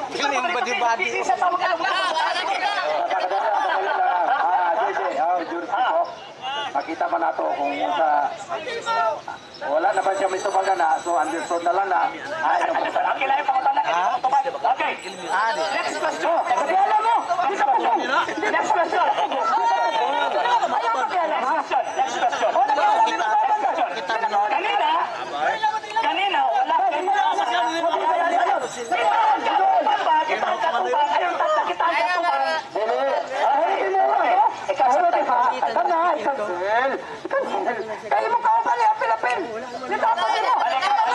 Kini yung body-body. Isa tawag ka. Ah, sige. Oh, jurisdiction. Makita man nato kung sa wala na ba siya may tubagan na, so understood na lang na. Ay, no. Okay lang yung pangutana. Okay. Next question. Pakialam mo! Next question. Next question. Ayaw pakialam, ha? Next question. Next question. Next question. Kanina, kanina, wala kayo. Kita ang katupang ba? Kita ang katupang. Ayun, tatla kita ang katupang. Dili. Ay, Ikaw sa Ay, pa. Kana, cancel. Cancel. Kaya mo ka pa niya apil-apil. Nitapos mo. Balik, balik.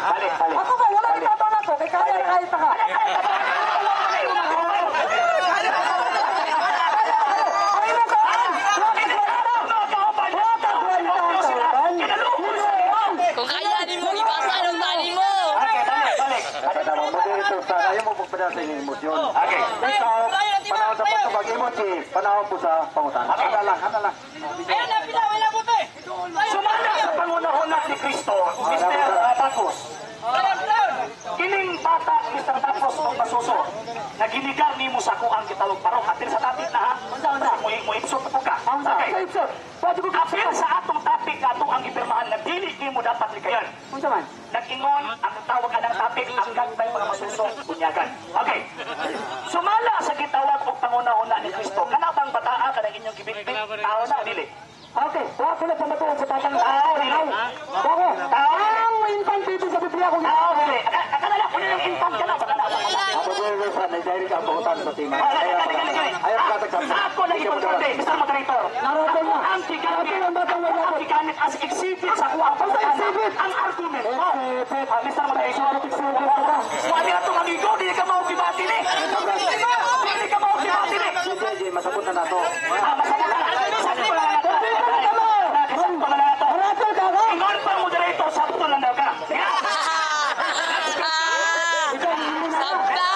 Balik, balik. Ako ba, wala nitataw na to. Kay kaya na kaya pa ka. Ay mo ka! Kung kaya ni mo, ibasa nung tani mo. Okay, balik, balik. Kada mo moderator sa ayaw mo pagpadala sa inyong emosyon. Okay. Ikaw, panahon sa pagtubag, emoji, panahon po sa pangutana. Handa lang, handa lang. Ayun na, pila, wala mo to eh. Sumala sa pangunahuna ni Kristo, Mr. Bacos. Kining bata, Mr. Bacos, o masuso, nagiligar nimo sa ako ang gitawag parok. Apil sa topic na ha. Unsa mo mo ipsot po ka. Okay. Apil sa atong topic nga atong ang gipirmahan na dili nimo dapat likayan. Unsa man? Nag-ingon ang tawag anang topic ang gagmay mga masuso bunyagan. Okay. Sumala sa gitawag og pangunahuna ni Kristo. Kana bang bataa kanang inyong gibitbit? Tao na dili? Okay, wa ko na pamatuod sa batang Tao dili. Ako, ang infant baby sa Biblia ko. Tao dili. Akala na kuno yung infant kana baka na. Moderator sa may direct ang pangutana sa tema. Ah, dali, dali, dali. Ayaw pagkatag sa Sa ako lang ipagkunti, Mr. Moderator. Naroon na. Ang gigamit, Naroon ang batang wala. ang gigamit as exhibit sa ako ang Basta exhibit. Ang argument mo. Exhibit. Ah, Mr. Moderator. Exhibit ka. Wala na itong amigo, di ka maukibati ni. Di ka maukibati ni. Sige, masabot na nato. Ah, masabot na. Sakto na lang ito. Sakto na lang ito. Maratol ka ka? Ingon pa ang moderator, sakto lang daw ka. Yeah. Sabta!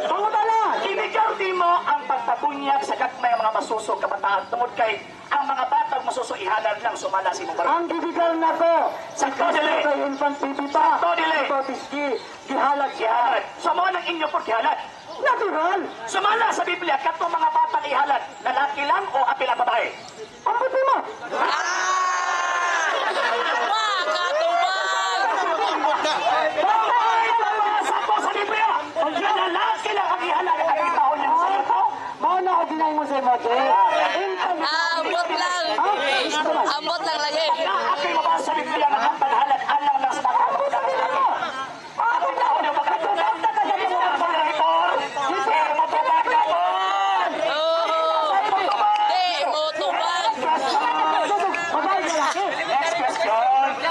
Pangutana. Ginigardi mo ang pagpabunyag sa gagmay mga masusog kabataan tungod kay ang mga batang masuso ihalad lang sumala si mong barko. Ang gibigal na ko. Sakto dili. Kay infant baby pa. Sakto dili. Ito tisgi. Gihalag siya. Gihalad. So mo nang inyo po gihalad. Natural. Sumala sa Biblia katong mga batang ihalad, lalaki lang o apil ang babae. Ang puti mo. Wah, katubang! Babae lang mga sakto sa Biblia. Nga lalaki lang ang ihalad ang itaon niya sa iyo. Mao na ako ginay mo sa imo, Jay. Infant. Ambot lang. Ambot lang lagi. Na ako'y mabasa sa Biblia nga ang paghalad alang lang sa mga Ang puti mo. Ako na ako Katubang ka sa Moderator. Sir, matubang ka po. Oh! Di, mo tubag. Babae lalaki. Next question. Di,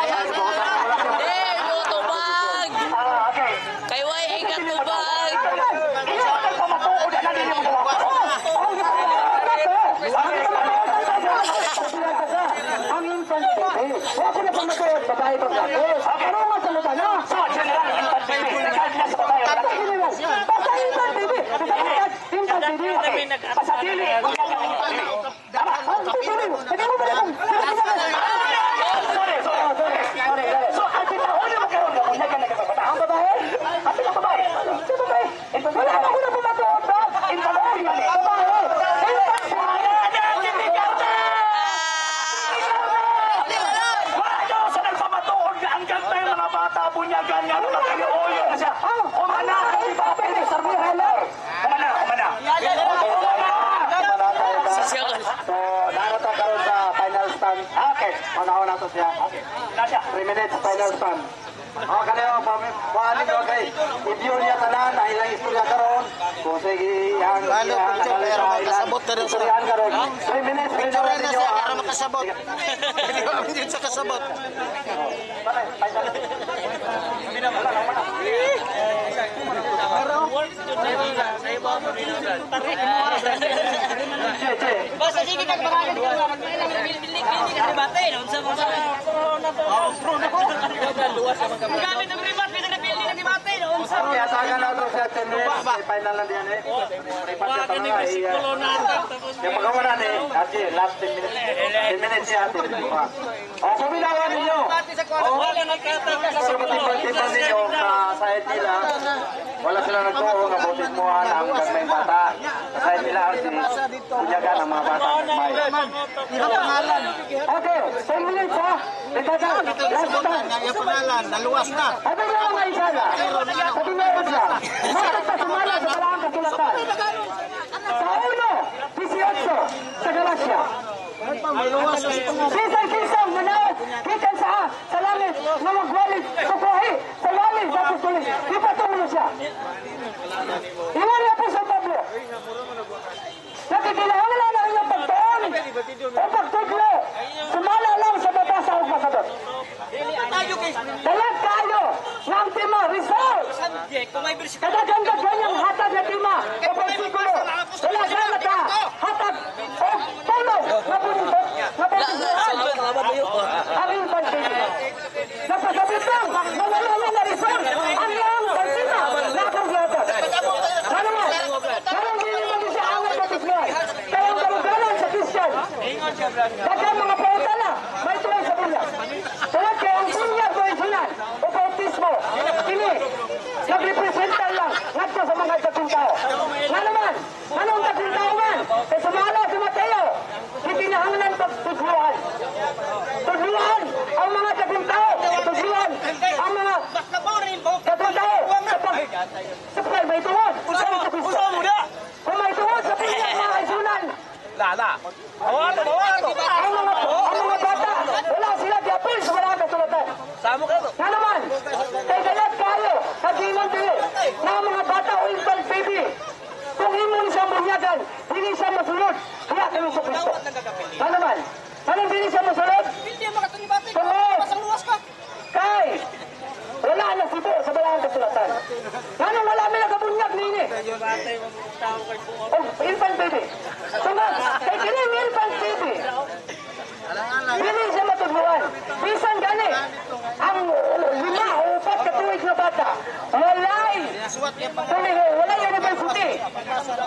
mo tubag. Ah, okay. Kay way ikatubag. Ikaw ang pamatuod na nila mo dalawa. Ang infant baby. Wa ko na pamatuod, babae pag lalaki. Ano nga sa luta na? So, general, infant baby. Regardless sa babae o Basta lalaki. general. Basta infant baby. Basta infant baby. Okay. Basta dili, bunyagan ang infant baby. Tama. Ang baby. Hindi mo ba kung Sorry, sorry. Sorry, sorry. So, ang tinahon na magkaroon ka, bunyagan na kapag Ang babae? Apil ang babae. Sa babae? Wala na ko na pamatuod ba? Infant baby. Babae. Infant Wala na, kindigarda! Wala sa nagpamatuod nga ang ganda yung mga bata, bunyagan nga, mga kayo-oyo na siya. Humana, di ba? Mr. Moderator. Humana, humana. Humana! So, narata karon sa final stand. Okay. Panahon nato siya. Okay. Na siya. 3 minutes final stand. O, kaniyo, paano nyo kay i-view niya tanan, ang ilang istorya karon. Kung sige, iyang Ano, iyang picture, pero ilang makasabot na rin siya. istoryahan karon. 3 minutes, Picture na ninyo siya, ang- para makasabot. Hindi siya kasabot. Che, che. Basta sige kag marami ka lang magpailang bilbil ka debate unsa mo sa Gamit ang rebat bisan na bilbil ng debate unsa. Okay, asahan na ito siya 10 minutes. Final lang diyan eh. Repat siya tanong ay. Yung pagawa na ni, ate, last 10 minutes. 10 minutes siya, 10 minutes. O, sumilawan ninyo. O, para matibay. side nila, wala sila nagtuo nga bautismuhan ang gagmayng bata. Sa side nila, RC, bunyagan ang mga bata gagmay. Iyang pangalan. Okay, 10 minutes ha. Itagal, last time. Iyang pangalan, naluwas na. Sabi nga mga isala, sabi nga siya, matag pa sumala sa balaang kasulatan. Sa 1:18 sa Galacia. Naluwas na sa pangalan. Bisan kinsang manaog, gikan sa langit, nga magwalit, kukuhi, sa langit, sa apostolis, ipatulo siya. Ingon ni Apostol Pablo, nakikinahanglan ang inyong pagtuon o pagtudlo, sumala lang sa mabasa o masabot. Dalag kayo nga ang tema, result. Subject, kung may bersikulo. Kadaghan ganyang hatag na tema o bersikulo. Wala gana ka, hatag o tulong nga buntot, nga bautismuhan ang infant baby. Napasabit lang, mawala na na result ang iyang pantina na akong gihatag. Ano nga? Karong dili man siya ang bautismuhan. Kaya ang karuganan sa Christian, daghang mga pautana, may tuloy sa bunyag. Tulad kay ang bunyag o isunan o bautismo, kini, nagrepresenta lang ngadto sa mga dagkong tao. Nga naman, anong dagkong tao man? Kay sumala si Mateo, gikinahanglan pagtudluan. Tudluan ang mga dagkong tao, tudluan ang mga dagkong tao sa pag may tungod sa Kristo. Kung may tungod sa bunyag mga kaisunan, ang mga bata, wala sila giapil sa wala kasulatan. Nga naman, kay dayat kayo, kagingon dili, na ang mga bata o infant baby, kung imo ni siyang bunyagan, dili siya masunod, diya kayo sa Kristo. Nga naman, anong dili siya masunod? Tungod, kay, wala na sibo sa balang kasulatan. Nganong wala mi nagabunyag nini? O infant baby. Tungod, kay kini infant baby, dili siya matudluan. Bisan gani, ang 5 o 4 ka tuig na bata, walay tuliho, walay university,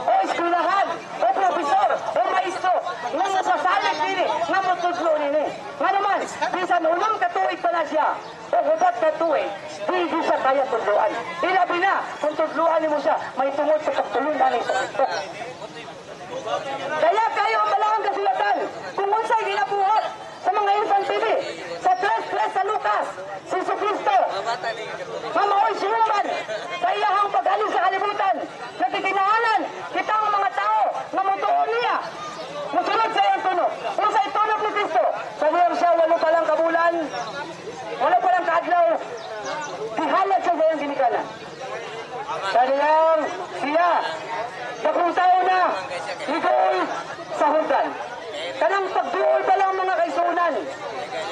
o eskwelahan, o profesor, o maestro, nga masasalig nini, nga motudlo nini. Nga naman, bisan 6 ka tuig pa na siya, o 4 ka tuig, di siya kaya tudluan. Ilabi na, kung tudluan nimo siya, may tungod sa pagtulunan ni sa Kristo. Kaya kayo ang balaang kasulatan kung unsay ginabuhat sa mga infant baby. Sa 3:3 sa Lucas, si Jesu Cristo, nga mao'y sinuman sa iyahang pag-alis sa kalibutan, nagkikinahanan kita ang mga tao nga motuon niya, musunod sa iyang tunok. Unsay tunok ni Kristo? Sa diyang siya 8 pa lang kabulan, 8 pa lang kaadlaw, gihalad siya sa iyang ginikanan. Sa diyang siya, dakong tao na, iguol sa Jordan. Kanang pagduol pa lang mga kaisunan,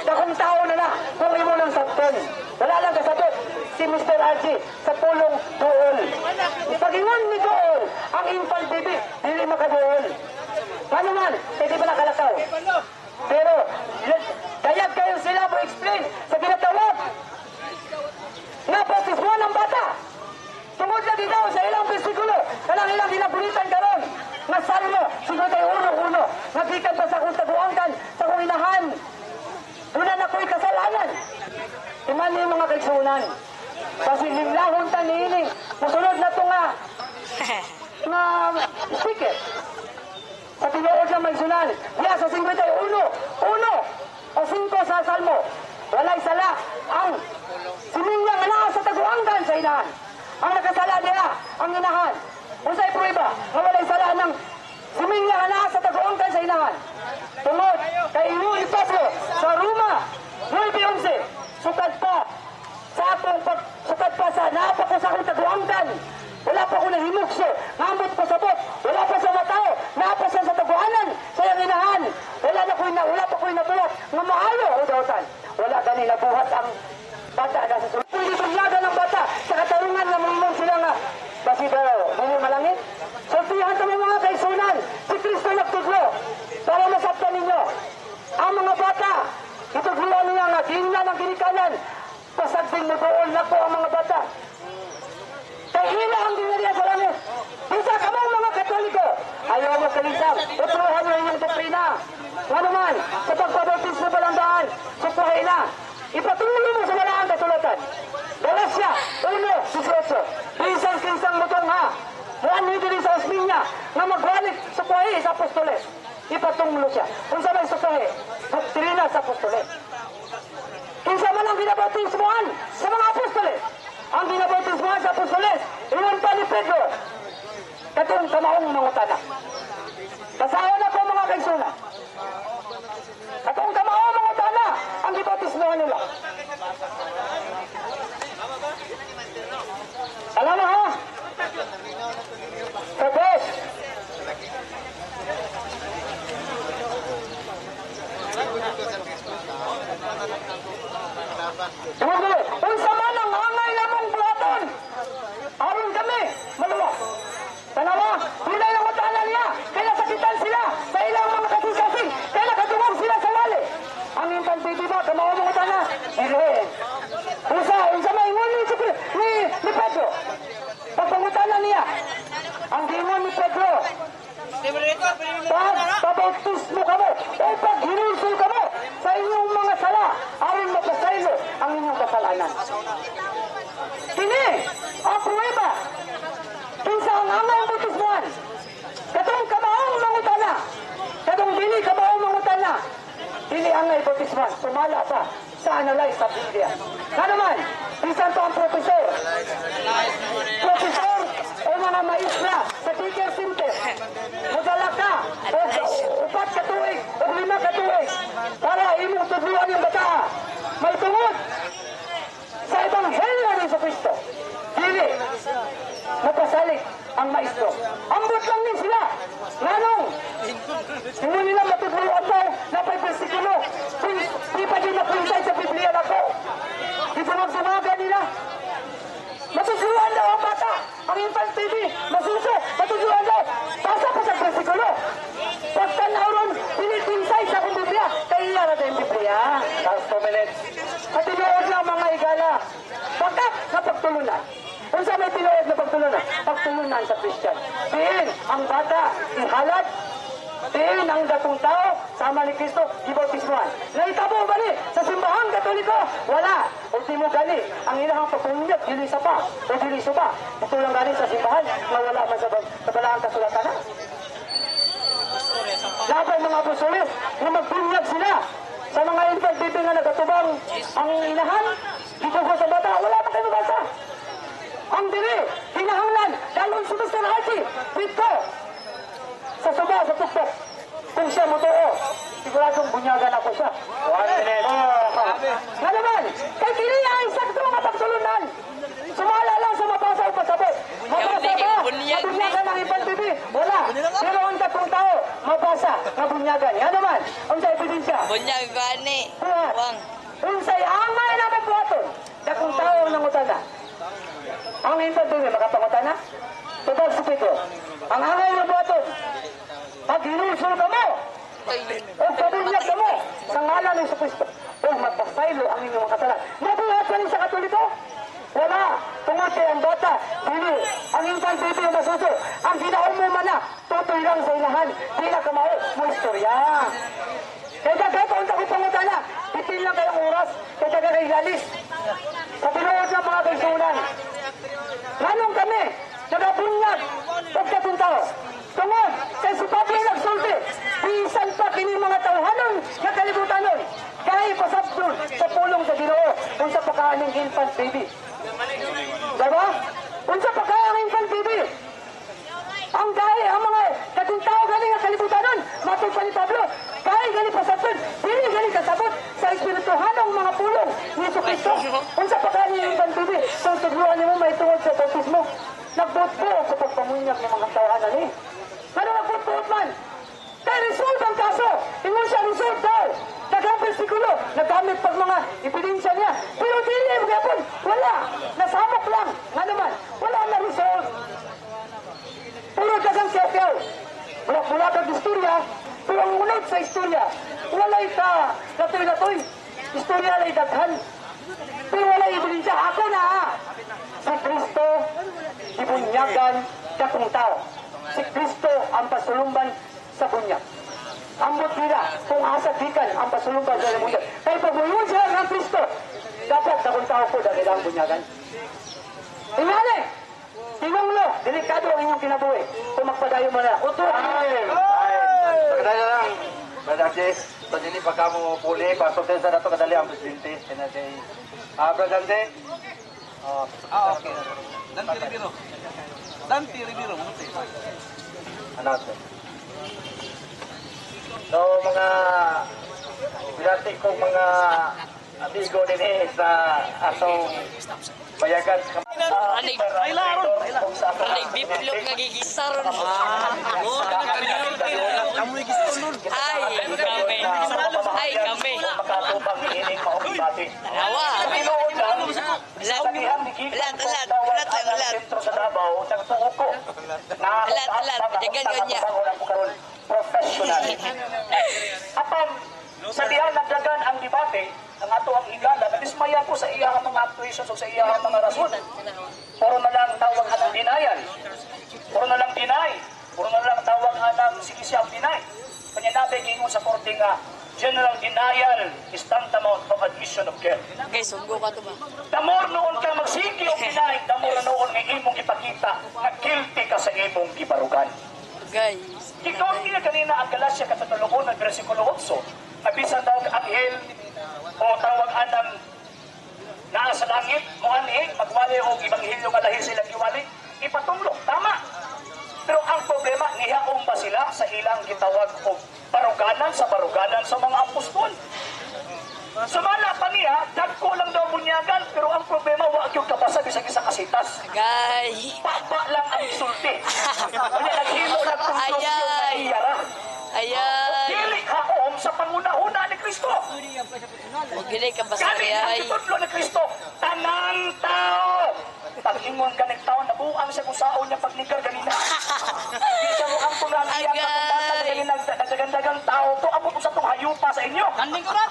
dakong tao na na kung imo nang sabton. Wala lang kasabot si Mr. RG sa pulong duol. Pag-ingon ni duol, ang infant baby, dili makaduol. Paano man, pwede ba nakalakaw? Pero, dayag kayo sila mo explain sa ginatawag nga bautismo ng bata. Tungod lagi daw sa ilang bersikulo, kanang ilang ginabunitan karon nga Salmo 51:1, nga gikan pa sa akong taguangkan, sa akong inahan, wala na ko'y kasalanan. Iman ni mga kaigsunan. Kasi limlahon ta niini. Musunod na to nga speaker. Sa tinuod lang may sunan. Diya sa 51:1 o 5 sa Salmo. Walay sala ang similya nga naa sa taguanggan sa inahan. Ang nakasala niya, ang inahan. Unsay pruweba nga walay sala ng similya nga naa sa taguanggan sa inahan? Tungod kay ingon ni Pablo sa Roma 9:11, sukad pa sa naa pa ko sa akong taguanggan, wala pa ko nahimukso, ngamot ko sabot, wala pa sa matao, naa pa siya sa taguanan, sa iyang inahan. Wala pa ko'y nabuhat nga maayo o dautan. Wala gani nabuhat ang bata na sa sulod. Pwede bunyagan ng bata sa katarungan nga mumong sila nga basi daw, dili malangit. Sultihan sa mga kaisunan, si Kristo nagtudlo para masabtan ninyo. Ang mga bata, itudloan niya nga giingnan ang ginikanan, pasagding muduol na po ang mga bata. Kay ila ang ginariya sa langit. Bisa ka mo mga Katoliko, ayaw mo kalisang, utruhan niyo inyong doktrina. Nga naman, sa pagpabautismo pa lang daan, sukwahin na. Ipatuloy mo sa walaang kasulatan. Galacia 1:18. 28, bisan kinsang motungha, muanhi diri sa Osmeña, nga magwalik sa kuwahi sa apostoles. Ipatunglo siya. Unsa may sukwahi? Doktrina sa apostoles. Kinsa man ang ginabautismohan sa mga apostoles? Ang ginabautismohan sa apostoles, ingon pa ni Pedro, katong kamaong mangutana. Basahon ako, mga kaigsuonan. Katong kamaong mangutana, ang gibautismohan nila. Salamat ha. Tapos, Tungod, unsa man ang angay namong buhaton, aron kami maluwas. Tanawa, pinay ang utana niya, kaya sakitan sila sa ilang mga kasing-kasing, kaya nakadungog sila sa wali. Ang infant baby ba, kamao mong utana? Hindi. Unsa, unsa maingon ni Pedro? Pagpangutana niya, ang giingon ni Pedro, pag pabautismo kamo o pag hinulsol kamo sa inyong mga sala, aron mapasaylo ang inyong kasalanan. Kini, ang pruweba, kinsa ang angay bautismohan, katong kamaong mangutana, katong dili kamaong mangutana, dili angay bautismohan, sumala pa sa analyze sa Biblia. Nga naman, bisan pa ang profesor, profesor o mga maestra sa teacher center, modala ka o 4 ka tuig o 5 ka tuig para imong tudluan yung bata. May tungod sa Ebanghelyo ni Jesucristo, dili mapasalig ang maestro. Ambot lang ni sila. Nganong hindi nila matudluan daw na pa'y bersikulo. Di pa din napinsay sa Biblia na ko. Di pa magsumaga nila. Matudluan daw ang bata. Ang infant baby, masuso, matudluan daw. Basa pa sa bersikulo. Pagtanaw ron, pinipinsay sa akong Biblia. Kaya iya na tayong Biblia. Last 2 minutes. At tinuod lang mga higala. Bakit sa pagtulunan? Unsa may tinuod na pagtulunan? Pagtulunan sa Christian. Diin ang bata, ihalad. Diin ang datong tao, sama ni Kristo, gibautismuhan. Naitabo ba ni sa simbahang Katoliko? Wala. Ultimo gani, ang ilahang pagpunyag, dili sa pa, o dili suba. Ito lang gani sa simbahan, nga wala man sa balaang kasulatan na. Labay mga apostoles, na magbunyag sila sa mga infant baby nga nagatubang ang inahan, gitugo sa bata, wala pa kayo mabasa. Ang diri, hinahanglan, dalon si Mr. Archie, dito, sa suba, sa tuktok. Kung siya motoo, siguradong bunyagan ako siya. 1 minute. Nga naman, kay kini ang eksakto nga pagtulunan. Sumala lang sa mabasa o pasabot. Mabasa ba? Mabunyagan ang infant baby? Wala. Pero ang tatong tao, mabasa, mabunyagan. Nga naman, ang sa ebidensya. Bunyag gani. Buhat. Wang. Unsay angay na mabuhaton, dakong tao ang nangutana. Ang infant baby, makapangutana? Tubag si Pedro. Ang angay na buhaton, pag hinulsol ka mo, o pabunyag ka mo, sa ngalan ni Jesucristo, o mapasaylo ang inyong mga kasalanan. Mabuhat ka rin sa Katoliko? Wala. Tungod kay ang bata, dili. Ang infant baby ang masuso. Ang ginaon mo man na, tutoy lang sa inahan. Di na kamao mo istorya. Kaya daghay pa unta ko pangutana. Bitin lang kayong oras, kaya daghay kay galis. Sa tinuod ng mga kaigsuonan. Nganong kami, nagabunyag, pagkatong tao. Tungod, kay si Pablo nagsulti, bisan pa kini mga tawhanon nga kalibutanon. Kaya pasabdon sa pulong sa Ginoo unsa pa kaaning infant baby. Diba? Unsa pa kaya ang infant baby? Ang gahi, ang mga katong tao gani nga kalibutanon, matod pa ni Pablo, gahi gani pasabdon, dili gani kasabot sa espirituhanong mga pulong ni Jesucristo. Unsa pa kaya ang infant baby? Kung tudluan nimo may tungod sa bautismo, nagbutbuot sa pagpamunyag ng mga tawhanan ni. Ano nagbutbuot man? Kaya resolve ang kaso. Ingon siya, resolve daw. Daghang bersikulo, nagamit pag mga ebidensya niya. Pero dili, magyapon, wala. Nasamok lang. Nga naman, wala na resolve. Puro daghang kiyaw-kiyaw. Wala kang istorya, pero ang unod sa istorya, walay ka, latoy-latoy. Istorya lay daghan. Pero walay ebidensya. Ako na, ha. Si Kristo, ibunyagan dakong tao. Si Kristo ang pasulumban sa bunyag. Ambot nila kung asa gikan ang pasulumban sa bunyag. Kaya pag muingon sila ng Kristo, dapat dakong tao po dahil ang bunyagan. Tingali! Tinunglo, delikado ang inyong kinabuhi. Kung magpadayon mo na. Utuhan Ay! Ay! Pagkadali na lang. Brother Jess, sa dili pagka mo puli, pasultin sa nato kadali ang presidente. Kaya kay Brother Dante. Oh, Okay. Dante Rivero. Dante Rivero, munti. Announcement. So mga binati kong mga amigo din eh sa atong bayagan sa Ranig. Ranig biplok nga gigisaron. Ay, kami. Ay, kami. Makatubang niining maong debate. Awa. Tinuod lang, Ulat. sa dihang gigikan Ulat, ko ulat. tawag Ulat lang, ang ulat. sentro sa Davao, nagtuo ko. Na Ulat, ulat. Jagan niya. karon professional. Apan sa dihang nagdagan ang debate, ang ato ang higala, nadismaya ko sa iyang mga actuations o sa iyang mga rason. Puro na lang tawag anang denial. Puro na lang deny. Puro na lang tawag anang sige siya ang deny. Kanya nabi gingon sa korte nga, general denial is tantamount to admission of guilt. Okay, sunggo ka to ba? The more noon ka magsige og deny, the more noon nga imong ipakita na guilty ka sa imong gibarugan. Guys. Gigon niya kanina ang Galatia kapitulo 1 versikulo 8. Na bisan daw ang anghel o tawag anang naa sa langit mo anhi magwali og ebanghelyo nga lahi silang giwali ipatunglo, tama. Pero ang problema, nihaom ba sila sa ilang gitawag og baruganan sa baruganan sa mga apostol? Sumala pa niya, dagko lang daw bunyagan, pero ang problema, wa gyud kabasa bisag isa kasitas. Guys. Papa lang ang sulti. Kanya naghimo lang konklusyon na Ayay. iya ra. Ayay. Dili haom sa pangunahuna ni Kristo. Huwag gini ka Kani basari ang ay. gitudlo ni Kristo, tanang tao. Pag-ingon kanig tao, nabuang siya kung saon niya pagnigar ganina. Di siya mo ang tunang iya Agay. katong bata ganina, nagdagandagang tao to, abot sa tong hayupa sa inyo. Kanding ko ran.